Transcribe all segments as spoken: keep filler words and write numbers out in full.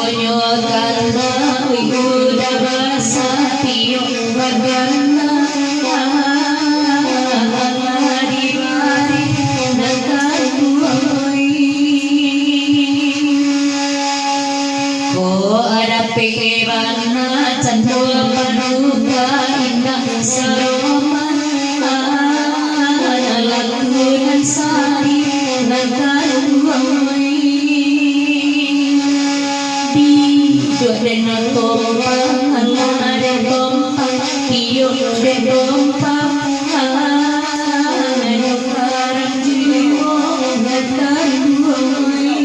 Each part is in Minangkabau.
Nyo kanai uda basatiok bagana, di bari nan takuai. Ko dapek bana cando paduka indak saroman, laku nan sari nan takuai. Di duak den tompang, alah den tompang, tiok den tompang, ado karang jiwo nan takuai.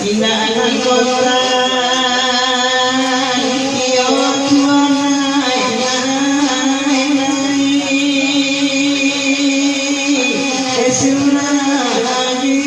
Indak anak kota, iyo Tuhan, ai, ai, ai, ai, surah aji.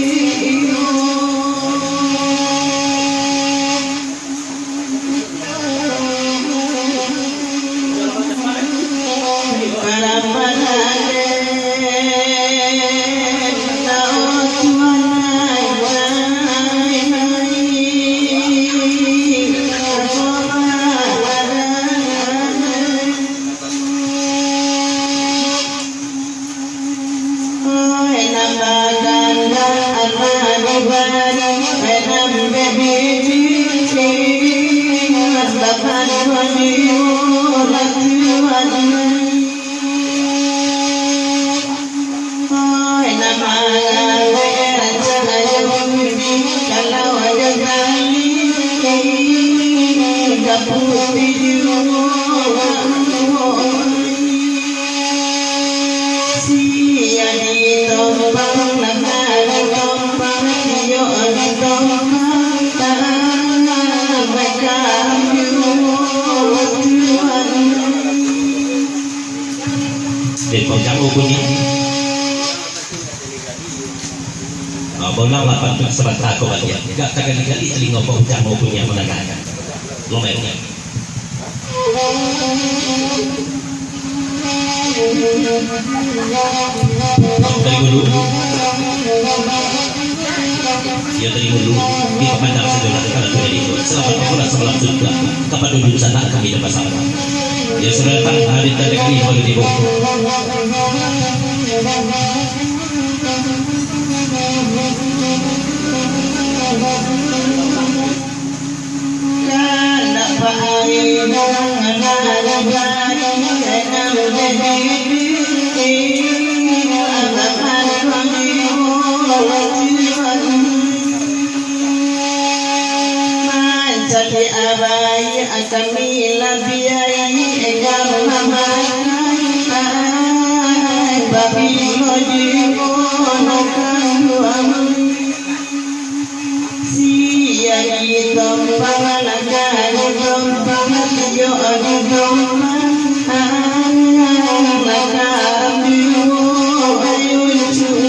Sia ditompang, nagari tompang, iyo ditompang, tanah makaram juo Tuhan. Dek Bujang Ubun ni. Ah, baulanglah pantun sabanta ko baliak. Agak tagali-gali talingo Bujang Ubun ni mandanga. Lomai. Tadi dulu. Iyo, tadi dulu. Dipapanjang sajolah kalau tu jadi. Selamat berpulang semalam juga. Kapado dunsanak kami dah basamo. Iyo, sudah datang hari tadi kami baru tibo. Mancari abai kami labiah ega mamakai, babilo jiwo nan kanduang. Sia ditompang, nagari tompang, iyo ditompang, nagari juo ayo cuy.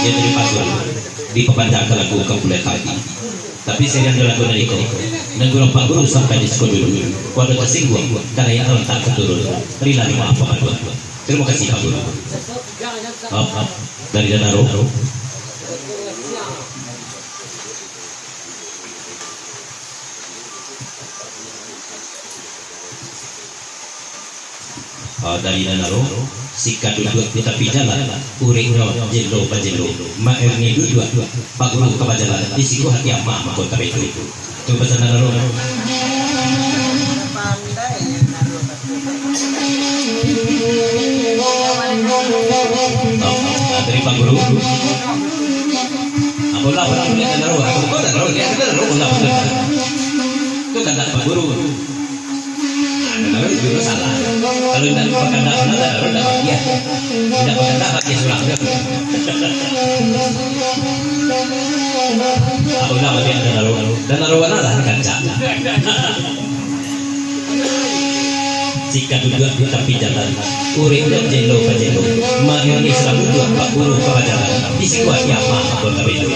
Iyo tadi pantun, dipapanjangkan lagu ka bulan tadi. Tapi sirian dalam kondisi ko, nan guru Pak Guru sampai di siko dulu. Kok ado tasingguang, karajo alantak ka turun. Rila maaf, Pak Guru. Tarimo kasih, Pak Guru. Maaf, maaf. Dari Danaro. Ah, dari Danaro, sikaduduak di tapi jalan, uriknyo jelo bajelo, maerni duduak, Pak Guru ka bajalan, di siko hati amah mako tabetu. Tu pasan Danaro. Ah, dari Pak Guru. Apo lah, apo lah, Danaro, apo lah, Danaro, Danaro, apo lah, apo lah. Tu kandak Pak Guru. Nah, itu salah. Kalau indak bakandak, nah, dah, dah, dah, bagian. Indak bakandak, bagian surang. Aku dah bagian dan lalu, dan lalu mana lah, kancak. Sikaduduak di tapi jalan, uriknyo jelo bajelo, maerni sakaduduak Pak Guru ka bajalan, di siko hati amah mako tabetu.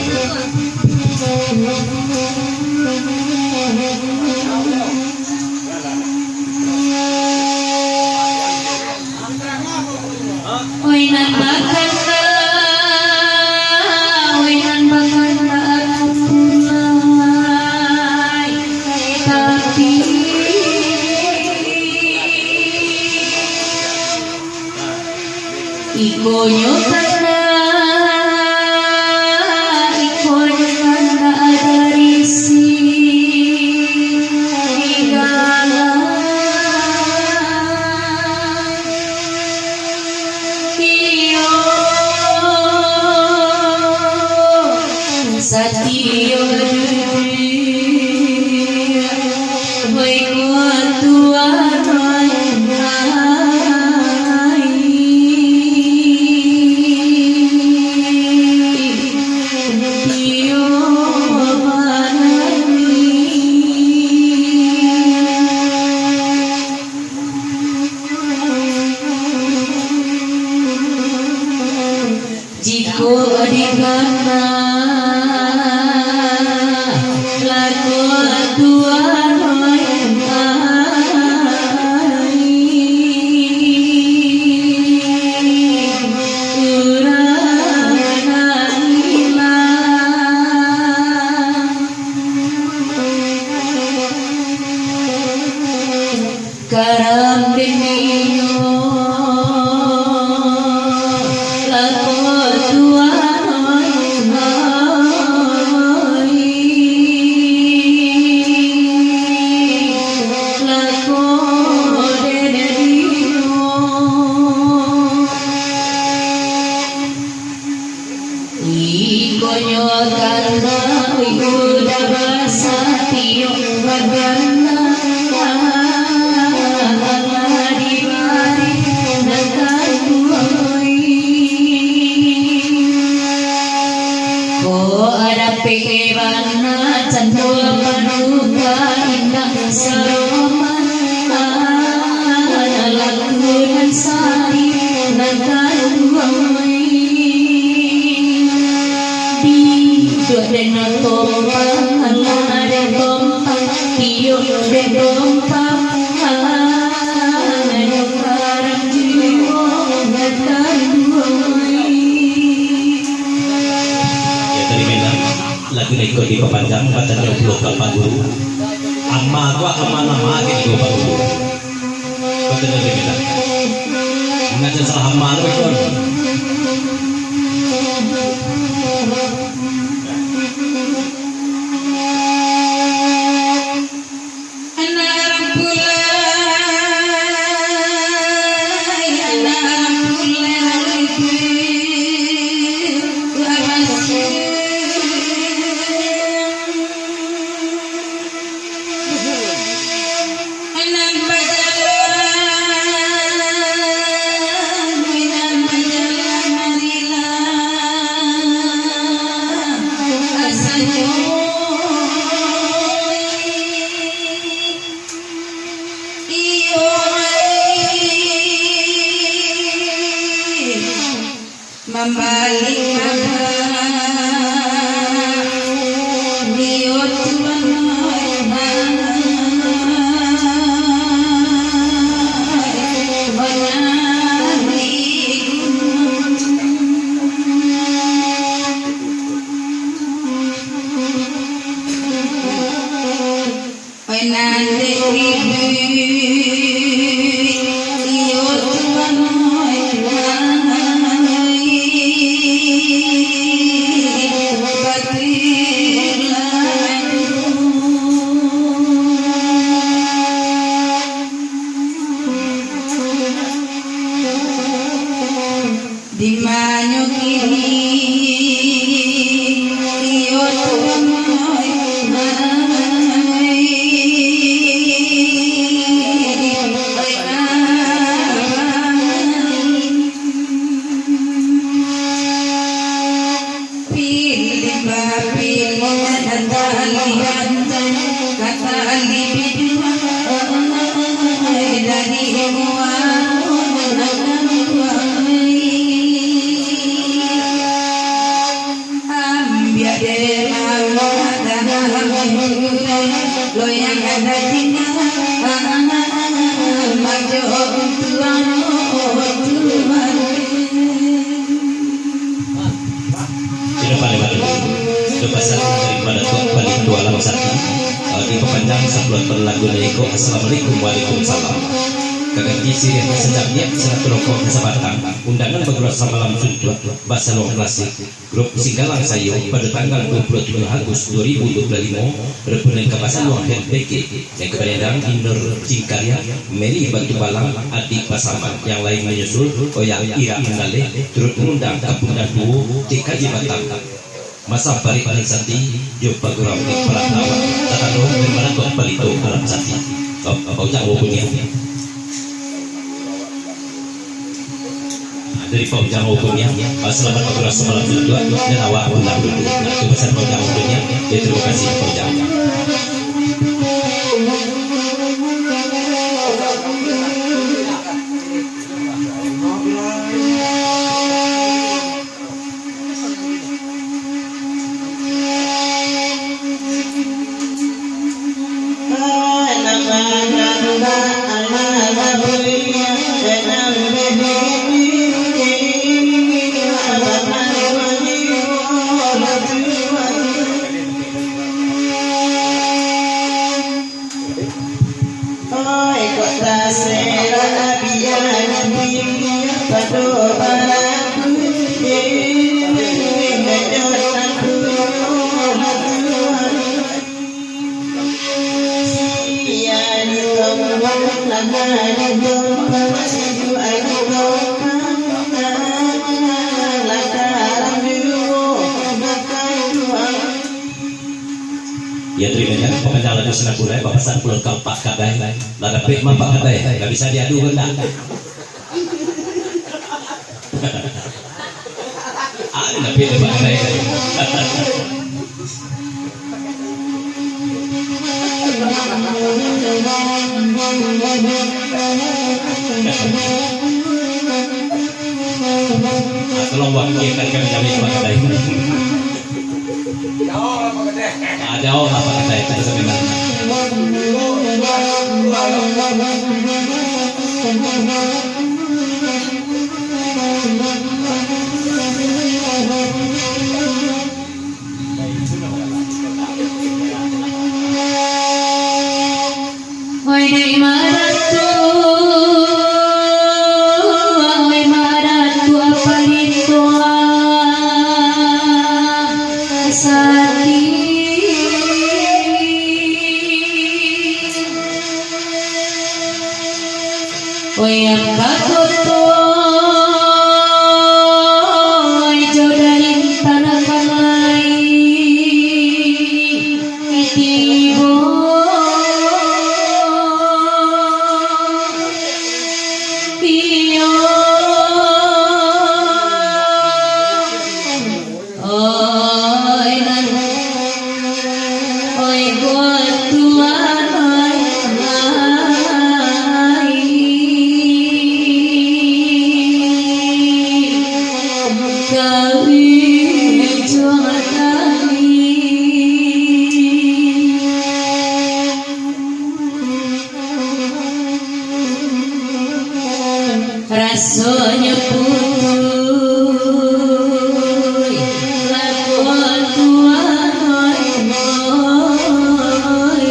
Oi nan bakandak, oi nan bakandak tulai, tapi ikonyo kandak, ikonyo kandak dari si Serigala. Iyo, satio duduak, baiko tuan ai. Iyo, badan. Jikok dikana lako tuan ai, urang nan ilang. Karam den inyo, lako tuan ai, lako den inyo. Ikonyo kandak, iko dah basatio, badan di bari nan takuai. Ko dapek bana cando paduka indak saroman, laku nan sari nan takuai. Biduak den tompang, alah den tompang, tiok den tompang, alah den karang juo nan takuai. Ya, tadi memang lagu niko dipapanjang, batanyo pulo ka Pak Guru. Ama ko ama nama gitu, Pak Guru. Batanyo tadi memang. Ngajar salah ama lo, Pak Guru. Anak urang pulai, anak urang pulai, anak bajalan, anak bajalan, marilah, asanyo. Iyo, mambalik mangga, iyo. Di manyo kini, iyo tu, Tidak pandai batul. Itu pasal daripada Tuan Palito Alam Sati. Ah, dipapanjang sabuah lagu dari ko, Assalamualaikum, Waalaikumsalam. Kaganti siriah sajabiak, sarato rokok sabatang. Undangan bagurau samalam suntuak, basaluang klasik. Grup Singgalang Sayo pado tanggal dua puluh tujuh Agustus dua ribu dua puluh limo, repunan ka basaluang H P K. Nan ka bariandan Inur Cingkariang, Mary Batubalang, Adik Pasaman. Yang lain manyusul, Oya Irak Mandaleh, turut mangundang Kampung Danduo, T K J Batam. Masa parik nan sati, jo pagurau nan paratama, tatando nan manatok palito alam sati. Bau-, bau jauah bunyi. Dari Pak Ujang Ukun ya. Ah, selamat bertugas semalam juga. Dan awak pulang dulu. Nah, itu pesan Pak Ujang Ukun ya. Ya, terima kasih Pak Ujang. Ya, terima kasih. Papanjang lagu Senapura, bapasan pulang ka Pak Kadai. Lah dapek mah Pak Kadai, lah bisa diadu kan dak? Ah, dapek dek Pak Kadai. Ah, tolong buat dia kan kami jamin Pak Kadai. Ah, jauah lah Pak Kadai, itu sebenarnya. Oi dek maratu, oi maratu apa litoa sati. Oi apa koto, oi jo dari tanah kamai. Tibo, iyo. Oi nan, oi buat Tuhan, oi, oi. Kami jual kami. Rasonyo putuih, lakuan Tuhan, oi, oi.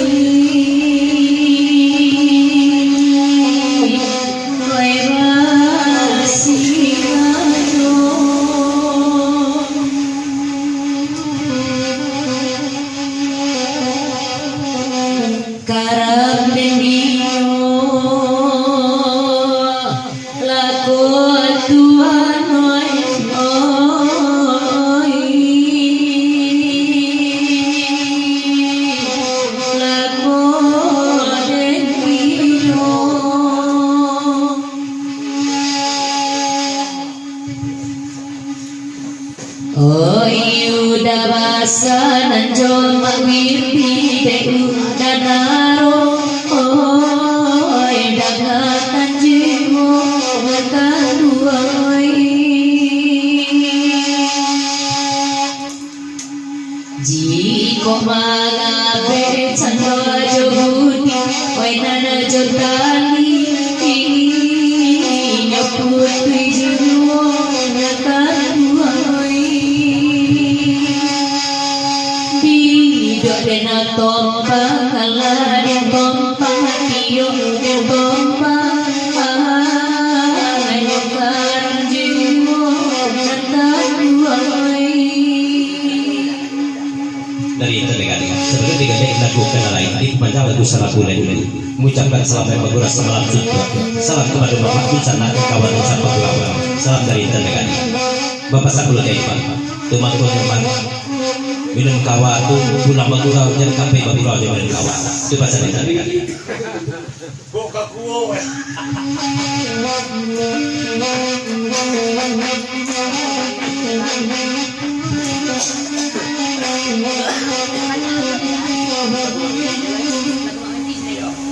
Sanan jo mak wipi dek udah naro, oi, danga tanjimo makanduai. Jiko mangabek cando jo budi, oi, nan jo tali, inyo putuih juo makanduai. Bidok den tompang, kalah den tompang, tiok den tompang, anyo karang juo nan kaduai. Dari intan dek gadih, sabalun dek gadih lagu ka nan lain, dipapanjang lagu Salaku lai dulu. Mengucapkan salam dari Magura samalam suntuak. Salam kepada Bapak Dusan, kawan Dusan Pagurawan. Salam dari intan dek gadih. Bapak Sapuluah Jaiban, tu mangko nyaman. Minum kawa tu pulang bagurau, jan sampai bagurau jo minum kawa. Tu pasal intan dek gadih.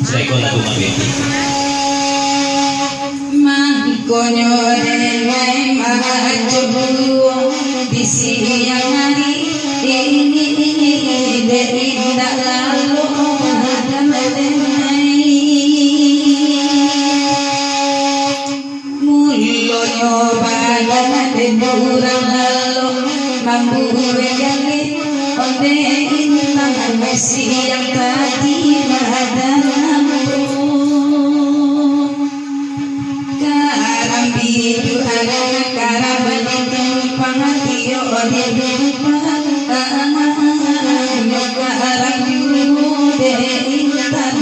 Saiko lagu mabeti. Mangkonyo denai mahajo buo di siang ari, dek indak lalok mahadan denai. Mulonyo badan den urang lalok mambuek galeh, ondeh intan siang tadi mahadan ambo. Karambia tu adalah karambia di tumpang, tiok di tumpang, karambia dek intan.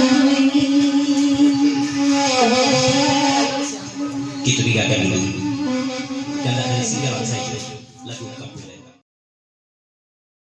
Kito tinggakan dulu. Kandak dari singgalan sajo. Lagu.